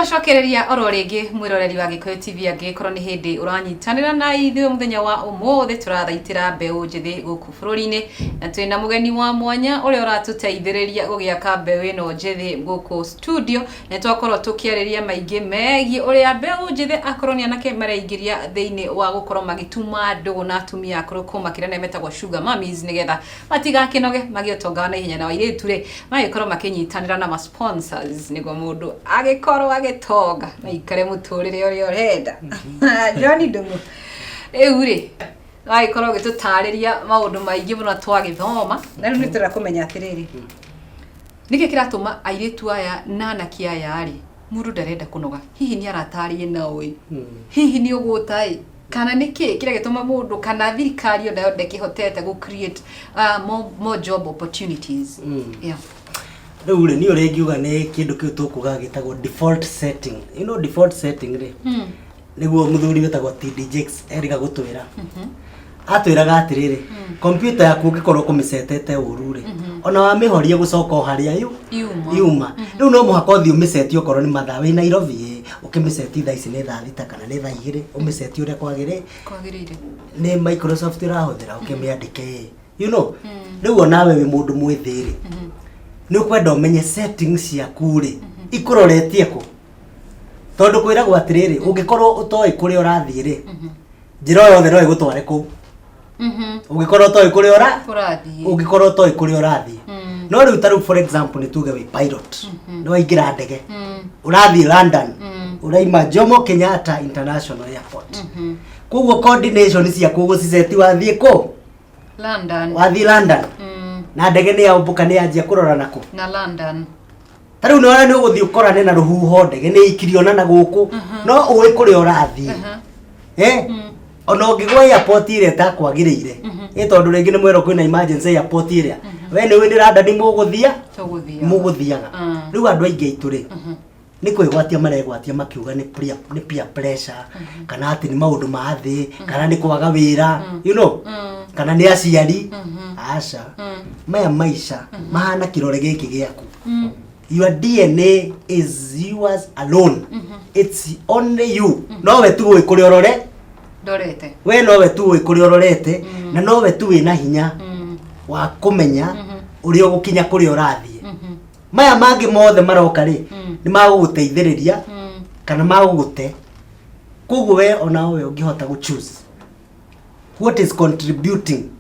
Twacokereria oro rĩngĩ mwĩroreri wa Gĩkũyũ TV, angĩgĩkorwo nĩ hĩndĩ ũranyitanĩra na ithuĩ, mũthenya wa ũmũthĩ tũrathaitĩra mbeũ njĩthĩ gũkũ bũrũri-inĩ, na twĩna mũgeni wa mwanya ũrĩa ũratũteithĩrĩria gũgĩaka mbeũ ĩno njĩthĩ gũkũ studio. Nĩ twakorwo tũkĩarĩria maingĩ megiĩ ũrĩa mbeũ njĩthĩ, akorwo nĩ anake, mareingĩria thĩinĩ wa gũkorwo magĩtuma ndũgũ na atumia akũrũ kũmakĩra nĩa metagwo sugar mummies, nĩgetha matigakĩnoge magĩe ũtonga wa naihenya, na airĩtu rĩ magĩkorwo makĩnyitanĩra na ma sponsors nĩguo mũndũ agĩkorwo agĩtonga na ikare mũtũrĩre ũrĩa ũrenda. John Ndung'u, rĩu rĩ wagĩkorwo ũgĩtũtarĩria maũndũ maingĩ mũno twagĩthoma, na rĩu nĩ tũrenda kũmenya atĩrĩrĩ, nĩkĩ kĩratũma airĩtu aya na anake aya rĩ, mũndũ ndarenda kũnoga, hihi nĩ aratarĩe nao ĩ, hihi nĩ ũgũta ĩ, kana nĩ kĩ kĩrĩa gĩtũma mũndũ, kana thirikari onayo ndĩkĩhotete gũ create more job opportunities? Yeah. Rĩu rĩ, niĩ ũrĩa ingiuga nĩ kĩndũ kĩu tũkugaga gĩtagwo default setting. You know, default setting rĩ, nĩguo mũthuri wĩtagwo TD Jakes eriga gũtwĩra. Atwĩraga atĩrĩrĩ, kompiuta yaku ũngĩkorwo kũmĩcetete ũru rĩ, ona wamĩhoria gũcoka o harĩa yu Yuma. Yuma. Rĩu no mũhaka ũthiĩ ũmĩceti, okorwo nĩ mathaa wĩ Nairobi ĩ, ũkĩmĩceti thaa ici nĩ thaa 6 kana nĩ thaa 2, ũmĩceti ũrĩa kwagĩrĩ. Kwagĩrĩire. Nĩ Microsoft ũrahũthĩra, ũkĩmĩandĩke ĩ, you know, rĩu onawe wĩ mũndũ mwĩthĩ rĩ, nĩ ũkwenda ũmenye settings ciaku rĩ ikũroretie kũ, tondũ kwĩragwo atĩrĩrĩ, ũngĩkorwo ũtoĩ kũrĩa ũrathiĩ rĩ, njĩra o yothe no ĩgũtware kũu. Ũngĩkorwo ũtoĩ kũrĩa ũra Ũrathiĩ. Ũngĩkorwo ũtoĩ kũrĩa ũrathiĩ. No rĩu ta rĩu, for example, nĩ tuge wĩ pilot, nĩ waingĩra ndege, ũrathiĩ London, ũraima Jomo Kenyatta International Airport, koguo coordination ciaku ũgũciceti wathiĩ kũ? London. Wathiĩ London. Na ndege nĩ yaũmbũka, nĩ yanjia kũrora nakũ? Na London. Ta rĩu nĩwona nĩ ũgũthiĩ ũkorane na rũhuho, ndege nĩ ikirio ona na gũkũ, no ũĩ kũrĩa ũrathiĩ. Eh, ona ũngĩgwa airport ĩrĩa ĩtakwagĩrĩire ĩ, tondũ rĩngĩ nĩ mwerwo kwĩna emergency airport ĩrĩa, we nĩ ũĩ nĩ London mũgũthia. Tũgũthiaga. Mũgũthiaga. Rĩu andũ aingĩ aitũ rĩ, nĩ kwĩgwatia maregwatia makiuga nĩ peer pressure, kana atĩ nĩ maũndũ ma thĩ, kana nĩ kwaga wĩra, you know, kana nĩ aciari. Aca, maya maica mahana kĩrore gĩkĩ gĩaku. Your DNA is yours alone. It's only you. Nowe tu ũĩ kũrĩa ũrore. Ndorete. We nowe tu ũĩ kũrĩa ũrorete, na nowe tu wĩna hinya wa kũmenya ũrĩa ũgũkinya kũrĩa ũrathiĩ. Maya mangĩ mothe maroka rĩ, nĩ magũgũteithĩrĩria kana magũgũte. Koguo we ona we ũngĩhota gũ choose what is contributing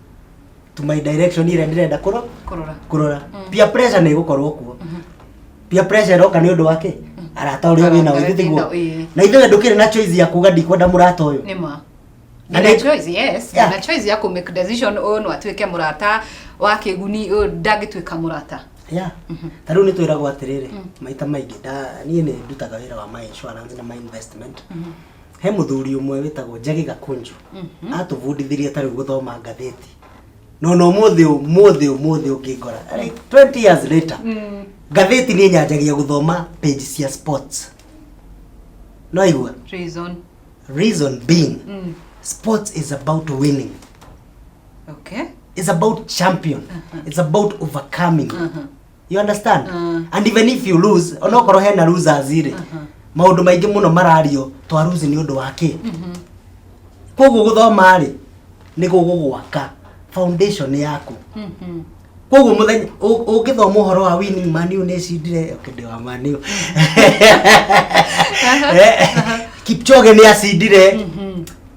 to my direction ĩrĩa ndĩrenda kũro Kũrora. Kũrora. Peer pressure nĩ ĩgũkorwo kuo. Peer pressure ĩroka nĩ ũndũ wa kĩ? Arata ũrĩa wĩnao. Arata ithuĩ tiguo wĩnao, ĩĩ. Na ithuĩ ndũkĩrĩ na choice ya kuga ndikwenda mũrata ũyũ. Nĩ ma. Na Ndĩna choice, yes. Na choice ya kũ make decision, ũyũ no atuĩke mũrata wa kĩguni, ũyũ ndangĩtuĩka mũrata. Yeah. Ta rĩu nĩ twĩragwo atĩrĩrĩ maita maingĩ, niĩ nĩ ndutaga wĩra wa ma insurance na ma investment. He mũthuri ũmwe wĩtagwo Njagi Gakunju atũbundithirie ta rĩu gũthoma ngathĩti, no no ũmũthĩ ũmũthĩ ũmũthĩ ũngĩngora, like 20 years later, ngathĩti niĩ nyanjagia gũthoma page cia sports, no igua. Reason? Reason being, sports is about winning. It's about champion. It's about overcoming. You understand? And even if you lose, onokorwo hena losers rĩ, maũndũ maingĩ mũno marario twa lose nĩ ũndũ wa kĩ. Koguo gũthoma rĩ, nĩ gũgũgwaka foundation yaku. Koguo mũthenya ũngĩthoma ũhoro wa winning, Man U nĩ ĩcindire, okay, ndĩ wa Man U. Kipchoge nĩ acindire,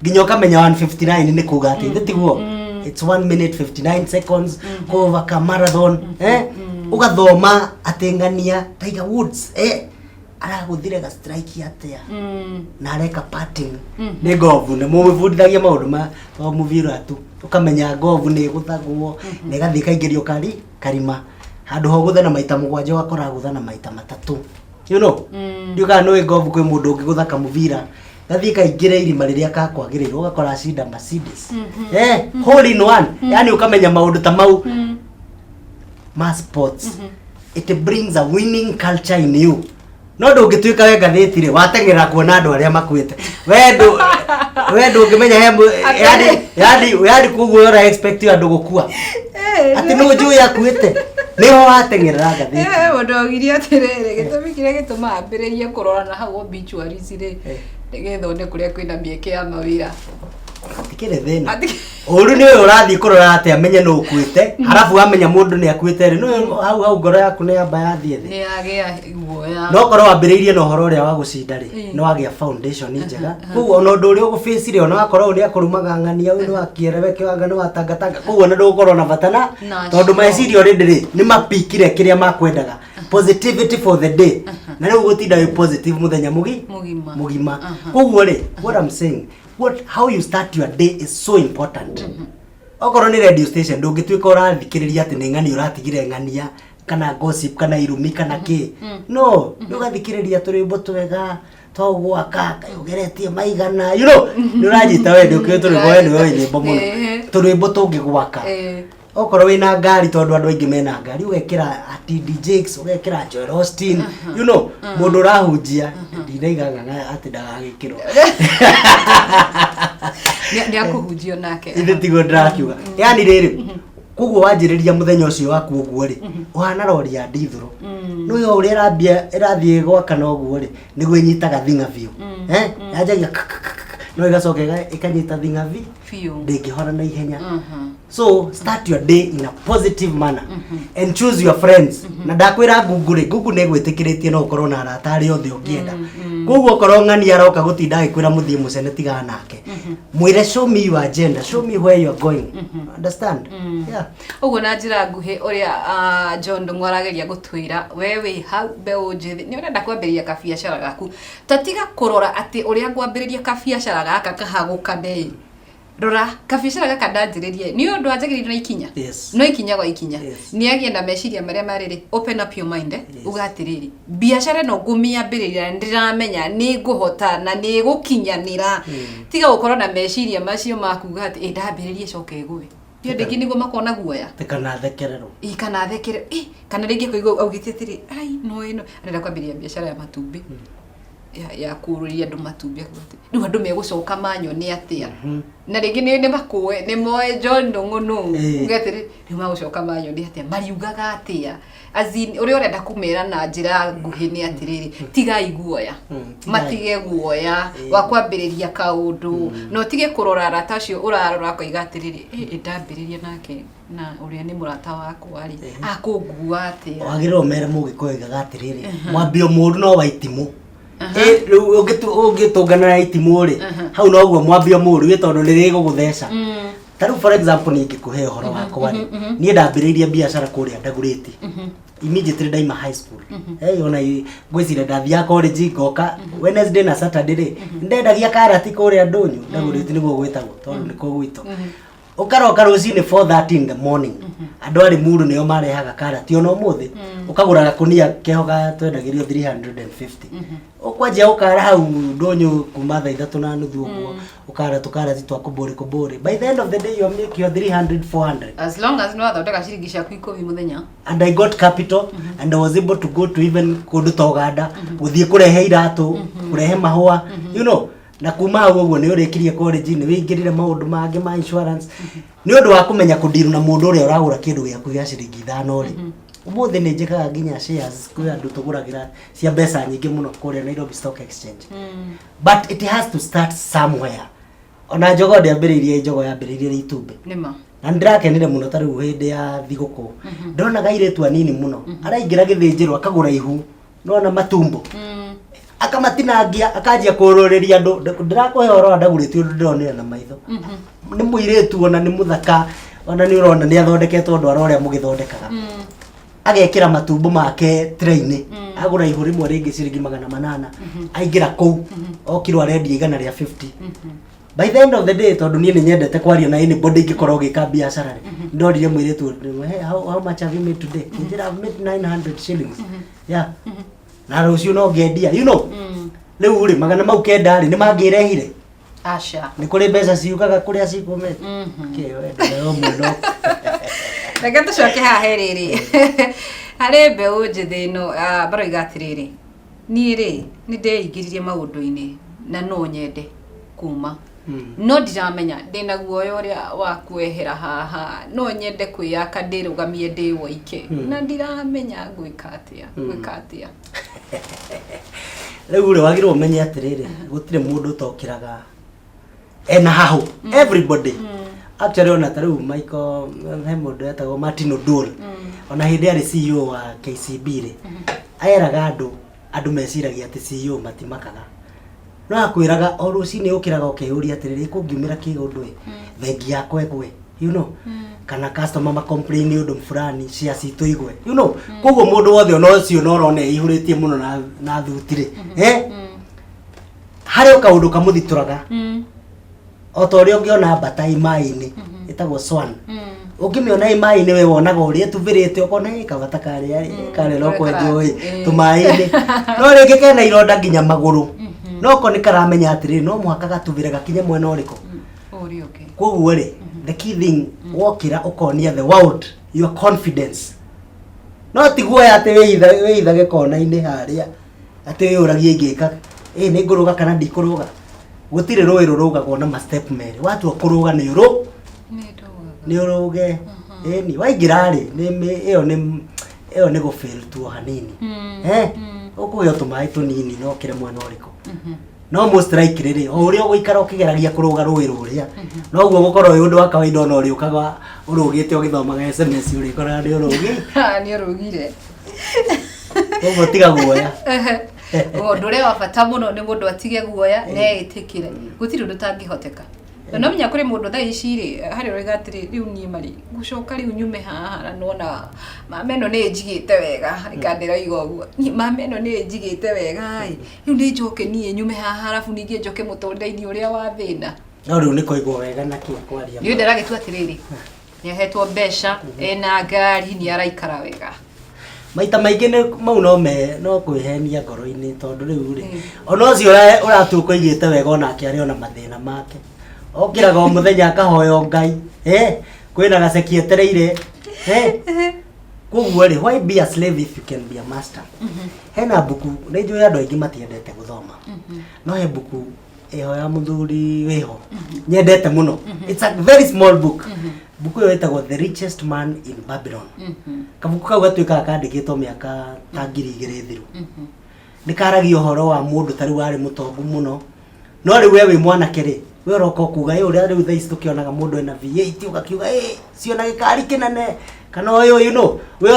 nginya ũkamenya 159 nĩ kuga atĩ ithe tiguo, it's 1 minute 59 seconds kũvaka marathon, eh, ũgathoma atĩ ng'ania Tiger Woods, eh, aragũthire ga strike atĩa na areka putting. Nĩ golf, nĩ mũbundithagia maũndũ ma to mũbira tu, ũkamenya golf nĩ ĩgũthagwo na ĩgathiĩ ĩkaingĩrio kari karima handũ ha ũgũthe na maita 7, ũgakora agũtha na maita 3, you know. Ndiũ kana nĩ golf, kwĩ mũndũ ũngĩgũtha kamũbira gathiĩ kaingĩre irima rĩrĩa kakwagĩrĩirwo, ũgakora acinda Mercedes, eh, hole in one. Yani ũkamenya maũndũ ta mau ma sports, it brings a winning culture in you. No ndũngĩtuĩka we ngathĩti rĩ, wateng'era kuona andũ arĩa makuĩte, we ndũ we ndũngĩmenya he yani yani yani koguo ũra expect andũ gũkua atĩ nũ njũĩ akuĩte. Nĩho wateng'erera ngathĩti. Eh, mũndũ augire atĩrĩrĩ, gĩtũmi kĩrĩa gĩtũmaga ambĩrĩrie kũrora na hau obituaries rĩ, nĩgetha one kũrĩa kwĩna mĩeke ya mawĩra. Hatikĩrĩ thĩna. Ũru nĩ ũyũ ũrathiĩ kũrora atĩ amenye nũ ũkuĩte, harabu wamenya mũndũ nĩ akuĩte rĩ, nĩ hau hau ngoro yaku nĩ yamba yathiĩ thĩ. Nĩ yagĩa guoya. No korwo wambĩrĩirie na ũhoro ũrĩa wa gũcinda rĩ, nĩ wagĩa foundation njega. Koguo ona ũndũ ũrĩa ũgũbĩci rĩ, ona wakorwo ũyũ nĩ akũrumaga ng'ania, ũyũ nĩ wa kĩereweke, wanga nĩ wa tangatanga, koguo ona ndũgũkorwo na bata na Na tondũ cio. meciria already rĩ, nĩ mapikire kĩrĩa makwendaga. Positivity for the day. Na rĩu ũgũtinda wĩ positive mũthenya mũgi Mũgima. mũgima. Koguo rĩ, what I'm saying, what how you start your day is so important. Okorwo nĩ radio station ndũngĩtuĩka ũrathikĩrĩria atĩ nĩ ng'ania ũratigire ng'ania kana gossip kana irumi kana kĩ. No, nĩ ũgathikĩrĩria tũrwĩmbo twega twa gwaka kaĩ ũgeretie maigana you know nĩ ũranyita we ndũkĩũĩ tũrwĩmbo we nĩwe wĩ nyĩmbo mũno tũrwĩmbo tũngĩgwaka. Okorwo wĩna ngari, tondũ andũ aingĩ mena ngari, ũgekĩra TD Jakes, ũgekĩra Joel Osteen, you know mũndũ ũrahunjia, ndinaiga ng'ang'a atĩ ndagagĩkĩrwo. Nĩ akũhunjio nake. Ithe tiguo ndĩrakiuga, yani rĩrĩ, koguo wanjĩrĩria mũthenya ũcio waku ũguo rĩ, ũhana rori ya ndithũrũ nĩyo ũrĩa ĩrambia ĩrathiĩ gwakana ũguo rĩ, nĩguo ĩnyitaga thing'a biũ. Eh, yanjagia k- k- k- no ĩgacoka ĩkanyita thing'a bi Biũ. Ndĩngĩhora na ihenya. So start your day in a positive manner and choose your friends. Na ndakwĩra Google rĩ, Google nĩ ĩgwĩtĩkĩrĩtie no ũkorwo na arata arĩa othe ũngĩenda. Koguo okorwo ng'ani aroka gũtinda agĩkwĩra mũthiĩ mũcene, tigana nake, mwĩre, "Show me your agenda, show me where you are going." Understand? Yeah. Ũguo na njĩra nguhĩ ũrĩa John Ndung'u arageria gũtwĩra, we wĩ hau mbeũ njĩthĩ nĩ ũrenda kwambĩrĩria kabiacara gaku, ta tiga kũrora atĩ ũrĩa ngwambĩrĩria kabiacara gaka kahagũkane. Rora kabiacara gaka ndanjĩrĩria nĩ ũndũ wanjagĩrĩire na ikinya. No ikinya gwa ikinya. Nĩ agĩe na meciria marĩa marĩrĩ open up your mind, eh? Uga atĩrĩrĩ, biacara ĩno ngũmĩambĩrĩria na ndĩramenya nĩ ngũhota na nĩ ĩgũkinyanĩra. Tiga gũkorwo na meciria macio ma kuga atĩ ĩ ndambĩrĩrie coke ĩgũe. Nĩ andũ aingĩ nĩguo makoragwo na guoya. Kana thekererwo. Ĩ kana thekere, ĩ kana rĩngĩ kũigua augĩte atĩrĩ, ai no ĩno arenda kwambĩrĩria biacara ya matumbĩ, ya kũrũria andũ matumbĩ, akuga atĩ rĩu andũ megũcoka manyone atĩa, na rĩngĩ nĩ makũe nĩ moe John Ndung'u nũ. Uge atĩrĩ, rĩu magũcoka manyone atĩa, mariugaga atĩa? As in, ũrĩa ũrenda kũmera na njĩra nguhĩ nĩ atĩrĩrĩ, tigai guoya. Tigai. Matige guoya wa kwambĩrĩria kaũndũ, na ũtige kũrora arata acio ũrarora ũkoiga atĩrĩrĩ, ĩ ndambĩrĩria nake na ũrĩa nĩ mũrata wakwa rĩ, akũngua atĩa? Wagĩrĩirwo mere mũgĩkũyũ oigaga atĩrĩrĩ, mwambio mũru no wa itimũ. Ĩ, rĩu ũngĩtũngana na itimũ rĩ, hau noguo mwambio mũru ĩ, tondũ nĩ rĩgũgũtheca. Ta rĩu for example niĩ ingĩkũhe ũhoro wakwa rĩ, niĩ ndambĩrĩirie biacara kũrĩa Ndagũrĩti immediately ndaima high school. Hey, ona ngwĩciria ndathiaga college ngoka Wednesday na Saturday rĩ, ndendagia karati kũrĩa ndũnyũ Ndagũrĩti, nĩguo gwĩtagwo tondũ nĩkuo gwitũ. Ũkaroka rũcinĩ 4:30 in the morning, andũ a Limuru nĩo marehaga karati ona ũmũthĩ, ũkagũra gakũnia keho ga twendagĩrio 350, ũkwanjia gũkara hau ndũnyũ kuma thaa 3:30 ũguo, ũkara tũkarati twa kũbũrĩ kũbũrĩ. By the end of the day you make your 300, 400. As long as nĩ wathondeka ciringi ciaku 10 mũthenya. And I got capital and I was able to go to even kũndũ ta Uganda, gũthiĩ kũrehe iratũ, kũrehe mahũa, na kuma hau ũguo nĩ ũrĩkirie college, nĩ wĩingĩrire maũndũ mangĩ ma insurance nĩ ũndũ wa kũmenya kũndiru na mũndũ ũrĩa ũragũra kĩndũ gĩaku gĩa ciringi 5 rĩ. Ũmũthĩ nĩ njĩkaga nginya shares kwĩ andũ tũgũragĩra cia mbeca nyingĩ mũno kũrĩa Nairobi Stock Exchange, but it has to start somewhere. Ona jogoo ndĩambĩrĩirie, jogoo yambĩrĩirie nĩ itumbĩ. Nĩma. Na nĩ ndĩrakenire mũno ta rĩu hĩndĩ ya thigũkũ ndonaga airĩtu anini mũno araingĩra gĩthĩnjĩro akagũra ihu nona matumbo akamatinangia akanjia kũrũrĩria andũ. Ndĩrakũhe ũhoro wa ndagũrĩte ũndũ ndĩronire na maitho. Nĩ mũirĩtu ona nĩ mũthaka, ona nĩ ũrona nĩ athondeketwo ndwara ũrĩa mũgĩthondekaga, agekĩra matumbo make tray-inĩ, agũra ihu rĩmwe rĩngĩ ciringi 800, aingĩra kũu okirwo arendia 150. By the end of the day, tondũ niĩ nĩ nyendete kwaria na anybody ingĩkorwo ngĩka biacara rĩ, ndorire mũirĩtu ũyũ, "Hey, how much have you made today?" Kĩnjĩra, "I've made 900 shillings." Yeah, na rũciũ no ngendia. Rĩu rĩ, magana mau kenda rĩ, nĩ mangĩrehire? Aca. Nĩ kũrĩ mbeca ciukaga kũrĩa cikumĩte. Kĩ, we ndũrĩ mũno. Reke tũcoke haha he rĩrĩ harĩ mbeũ njĩthĩ ĩno, baroiga atĩrĩrĩ, niĩ rĩ nĩ ndeingĩririe maũndũ-inĩ na no nyende kuma. No ndiramenya ndĩna guoya ũrĩa wa kwehera haha, no nyende kwĩyaka ndĩrũgamie ndĩ woike, na ndiramenya ngwĩka atĩa, ngwĩka atĩa. Rĩu rĩ, wagĩrĩirwo ũmenye atĩrĩrĩ, gũtirĩ mũndũ ũtokĩraga ena hahũ. Everybody actually, ona ta rĩu Michael, he mũndũ etagwo Martin Oduol, ona hĩndĩ arĩ CEO wa KCB rĩ, eraga andũ, andũ meciragia atĩ CEO matimakaga, no akwĩraga o rũcinĩ ũkĩraga ũkeyũria atĩrĩrĩ, kũngiumĩra kĩũndũ ĩ, bengi yakwa ĩgwe, kana customer ma complain ũndũ fulani, share citũ igwe. Koguo mũndũ wothe ona ũcio na ũrona eihũrĩtie mũno na thuti rĩ, harĩ o kaũndũ kamũthitũraga, o ta ũrĩa ũngĩona mbata ĩ maĩ-inĩ ĩtagwo swan. Ũngĩmĩona ĩ maĩ-inĩ, we wonaga ũrĩa ĩtubĩrĩte, ũkona ĩ kabata karĩa ĩ, karĩa no kwenjwo ĩ tũmaĩ-inĩ, no rĩngĩ kena ironda nginya magũrũ, no ko nĩ karamenya atĩrĩrĩ, no mũhaka gatubĩre gakinye mwena ũrĩkũ. Ũrĩa ũngĩ. Koguo rĩ, the key thing, wokĩra ũkonia the world your confidence, no ti guoya atĩ wĩithage kona-inĩ harĩa atĩ wĩyũragie ingĩka ĩ nĩ ngũrũga kana ndikũrũga. Gũtirĩ rũĩ rũrũgagwo na ma step merĩ. Watua kũrũga, nĩ ũrũ Nĩ ndũgaga. Nĩ ũrũge. Ĩni waingĩra rĩ, ĩyo nĩ ĩyo nĩ gũfail tu o hanini. Ũkũgĩa tũmaĩ tũnini no kĩre mwena ũrĩkũ, no most likely rĩ, o ũrĩa ũgũikara ũkĩgeragia kũrũga rũĩ rũrĩa, noguo gũkorwo wĩ ũndũ wa kawaida. Ona ũrĩũkaga ũrũgĩte ũgĩthomaga SMS, ũrĩkoraga nĩ ũrũgi. Nĩ ũrũgire. Koguo tiga guoya. Ũndũ ũrĩa wa bata mũno nĩ mũndũ atige guoya na etĩkĩre gũtirĩ ũndũ ũtangĩhoteka. Na no menya kũrĩ mũndũ thaa ici rĩ, harĩa ũroiga atĩrĩ, rĩu niĩ marĩ gũcoka rĩu nyume haha na nona mama ĩno nĩ ĩnjigĩte wega, ĩkandĩroiga ũguo, niĩ mama ĩno nĩ ĩnjigĩte wega ĩ, rĩu nĩ njoke niĩ nyume haha, arabu ningĩ njoke mũtũrĩre-inĩ ũrĩa wa thĩna. No rĩu nĩ kũigwo wega na kĩ kwaria. Nĩ ndĩragĩtua atĩrĩrĩ, nĩ ahetwo mbeca, ena ngari, nĩ araikara wega. Maita maingĩ nĩ mau no me no kwĩhenia ngoro-inĩ, tondũ rĩu rĩ, ona ũcio ũratuĩka ũigĩte wega, onake arĩ ona mathĩna make. Okĩraga o mũthenya akahoya o Ngai, kwĩna gaceki etereire. Koguo rĩ, why be a slave if you can be a master? Hena mbuku, nĩ njũĩ andũ aingĩ matiendete gũthoma, no he mbuku ĩho ya mũthuri wĩho nyendete mũno. It's a very small book. Mbuku ĩyo ĩtagwo The Richest Man in Babylon. Kabuku kau gatuĩkaga kandĩkĩtwo mĩaka ta 2000 thiru. Nĩ karagia ũhoro wa mũndũ ta rĩu warĩ mũtongu mũno, no rĩu we wĩ mwanake rĩ, we ũroka ũkuga ĩ ũrĩa rĩu thaa ici tũkĩonaga mũndũ ena V8, ũgakiuga ĩ ciona gĩkari kĩnene kana ũyũ, we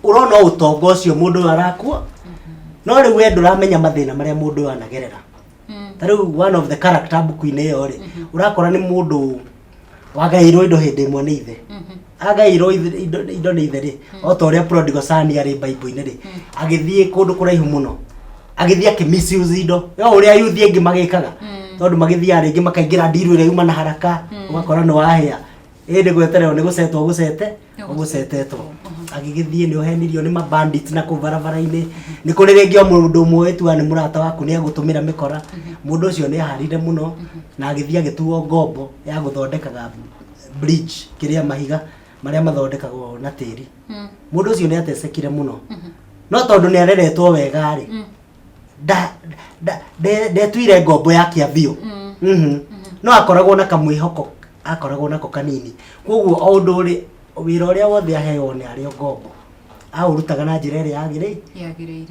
ũrona ũtonga ũcio mũndũ ũyũ arakua, no rĩu we ndũramenya mathĩna marĩa mũndũ ũyũ anagerera. Ta rĩu one of the character mbuku-inĩ ĩyo rĩ, ũrakora nĩ mũndũ wagaĩirwo indo hĩndĩ ĩmwe nĩ ithe. Agaĩirwo indo nĩ ithe rĩ, o ta ũrĩa prodigal son arĩ Bible-inĩ rĩ, agĩthiĩ kũndũ kũraihu mũno, agĩthiĩ akĩ misuse indo yo ũrĩa yuthi aingĩ magĩkaga, tondũ magĩthiaga rĩngĩ makaingĩra ndiru ĩrĩa yuma na haraka, ũgakora nĩ wahĩa ĩndĩ gwetererwo nĩ gũcetwo gũcete ũgũcetetwo. Agĩgĩthiĩ nĩ ũhenirio nĩ mabandits na kũu barabara-inĩ. Nĩ kũrĩ rĩngĩ o mũndũ ũmwe wĩtuaga nĩ mũrata waku nĩ egũtũmĩra mĩkora. Mũndũ ũcio nĩ aharire mũno na agĩthiĩ agĩtuo ngombo ya gũthondekaga bridge, kĩrĩa mahiga marĩa mathondekagwo na tĩri. Mũndũ ũcio nĩ atecekire mũno, no tondũ nĩ areretwo wega rĩ, ndetuire ngombo ya kĩa biũ. No akoragwo na kamwĩhoko, akoragwo nako kanini. Koguo o ũndũ ũrĩ wĩra ũrĩa wothe aheo nĩ arĩ o ngombo, aũrutaga na njĩra ĩrĩa yagĩrĩire.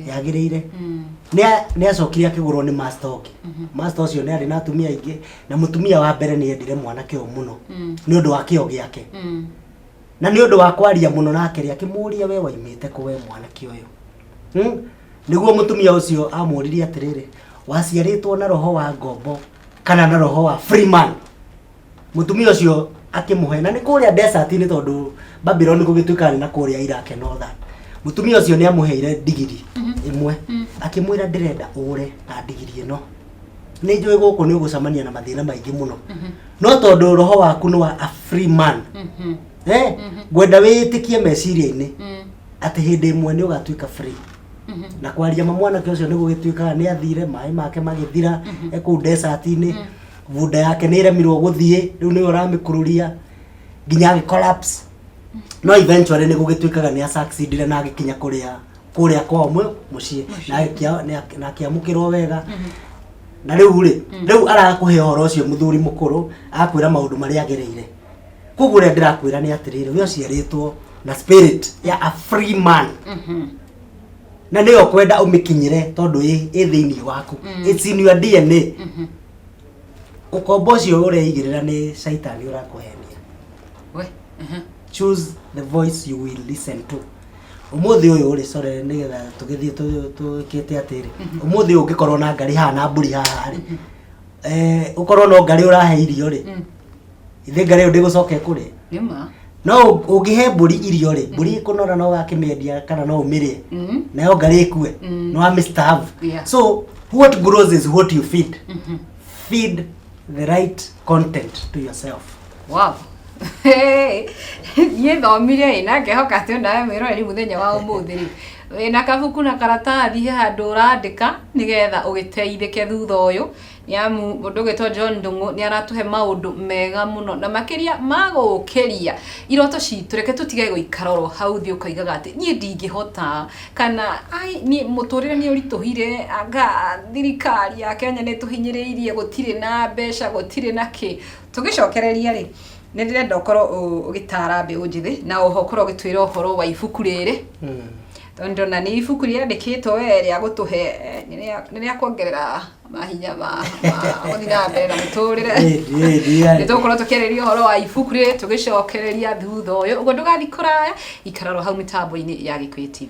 Yagĩrĩire. Nĩ acokire akĩgũrwo nĩ master ũngĩ. Master ũcio nĩ arĩ na atumia aingĩ, na mũtumia wa mbere nĩ endire mwanake ũyũ mũno nĩ ũndũ wa kĩo gĩake na nĩ ũndũ wa kwaria mũno nake rĩ, akĩmũria, "We waimĩte kũ, we mwanake ũyũ?" Nĩguo mũtumia ũcio amũririe atĩrĩrĩ, "Waciarĩtwo na roho wa ngombo kana na roho wa free man?" Mũtumia ũcio akĩmũhe, na nĩ kũrĩa desert-inĩ, tondũ Babylon gũgĩtuĩka nĩ na kũrĩa Iraq and all that. Mũtumia ũcio nĩ amũheire ndigiri ĩmwe, akĩmwĩra, "Ndĩrenda ũre na ndigiri ĩno. Nĩ njũĩ gũkũ nĩ ũgũcemania na mathĩna maingĩ mũno, no tondũ roho waku nĩ wa a free man, ngwenda wĩĩtĩkie meciria-inĩ atĩ hĩndĩ ĩmwe nĩ ũgatuĩka free." Na kwaria ma, mwanake ũcio nĩ gũgĩtuĩkaga nĩ athire, maĩ make magĩthira e kũu desert-inĩ. Bunda yake nĩ ĩremirwo gũthiĩ, rĩu nĩwe ũramĩkururia nginya agĩ collapse. No eventually nĩ gũgĩtuĩkaga nĩ asucceedire na agĩkinya kũrĩa kwao mũciĩ na akĩamũkĩrwo wega. Na rĩu rĩ, rĩu arakũhe ũhoro ũcio mũthuri mũkũrũ, akwĩra maũndũ marĩa agereire. Koguo ũrĩa ndĩrakwĩra nĩ atĩrĩrĩ, we ũciarĩtwo na spirit ya a free man, na nĩyo kwenda ũmĩkinyĩre tondũ ĩ thĩinĩ waku. It's in your DNA. Ũkombo ũcio ũreigĩrĩra nĩ caitani ũrakũhenia. We. Choose the voice you will listen to. Ũmũthĩ ũyũ rĩ, sorry, nĩgetha tũgĩthiĩ tũĩkĩte atĩrĩ, ũmũthĩ ũyũ ũngĩkorwo na ngari haha na mbũri haha rĩ, ũkorwo no ngari ũrahe irio rĩ, ithe ngari ĩyo ndĩgũcoka ĩkũrĩe. Nĩ ma. No ũngĩhe mbũri irio rĩ, mbũri ĩkũnora no ũgakĩmĩendia kana no ũmĩrĩe, nayo ngari ĩkue, no wamĩ-starve. So what grows is what you feed. Feed the right content to yourself. Wow. Niĩ thomire ĩ na ngehoka atĩ onawe mwĩroreri mũthenya wa ũmũthĩ rĩ, wĩna kabuku na karatathi he handũ ũrandĩka nĩgetha ũgĩteithĩke thutha ũyũ, nĩ amu mũndũ ũgwĩtwo John Ndung'u nĩ aratũhe maũndũ mega mũno na makĩria ma gũkĩria iroto citũ. Reke tũtige gũikara oro hau thĩ ũkoigaga atĩ niĩ ndingĩhota, kana ai niĩ mũtũrĩre nĩ ũritũhire, anga thirikari ya Kenya nĩ ĩtũhinyĩrĩirie, gũtirĩ na mbeca, gũtirĩ na kĩ. Tũgĩcokereria rĩ, nĩ ndĩrenda ũkorwo ũgĩtara mbeũ njĩthĩ na oho ũkorwo ũgĩtwĩra ũhoro wa ibuku rĩrĩ, tondũ ndĩrona nĩ ibuku rĩandĩkĩtwo we rĩa gũtũhe nĩ rĩa kuongerera mahinya ma gũthiĩ na mbere na mũtũrĩre. Ĩĩ, Nĩ tũgũkorwo tũkĩarĩrĩria ũhoro wa ibuku rĩrĩ tũgĩcokereria thutha ũyũ. Ũguo ndũgathiĩ kũraya, ikara oro hau mĩtambo-inĩ ya Gĩkũyũ TV.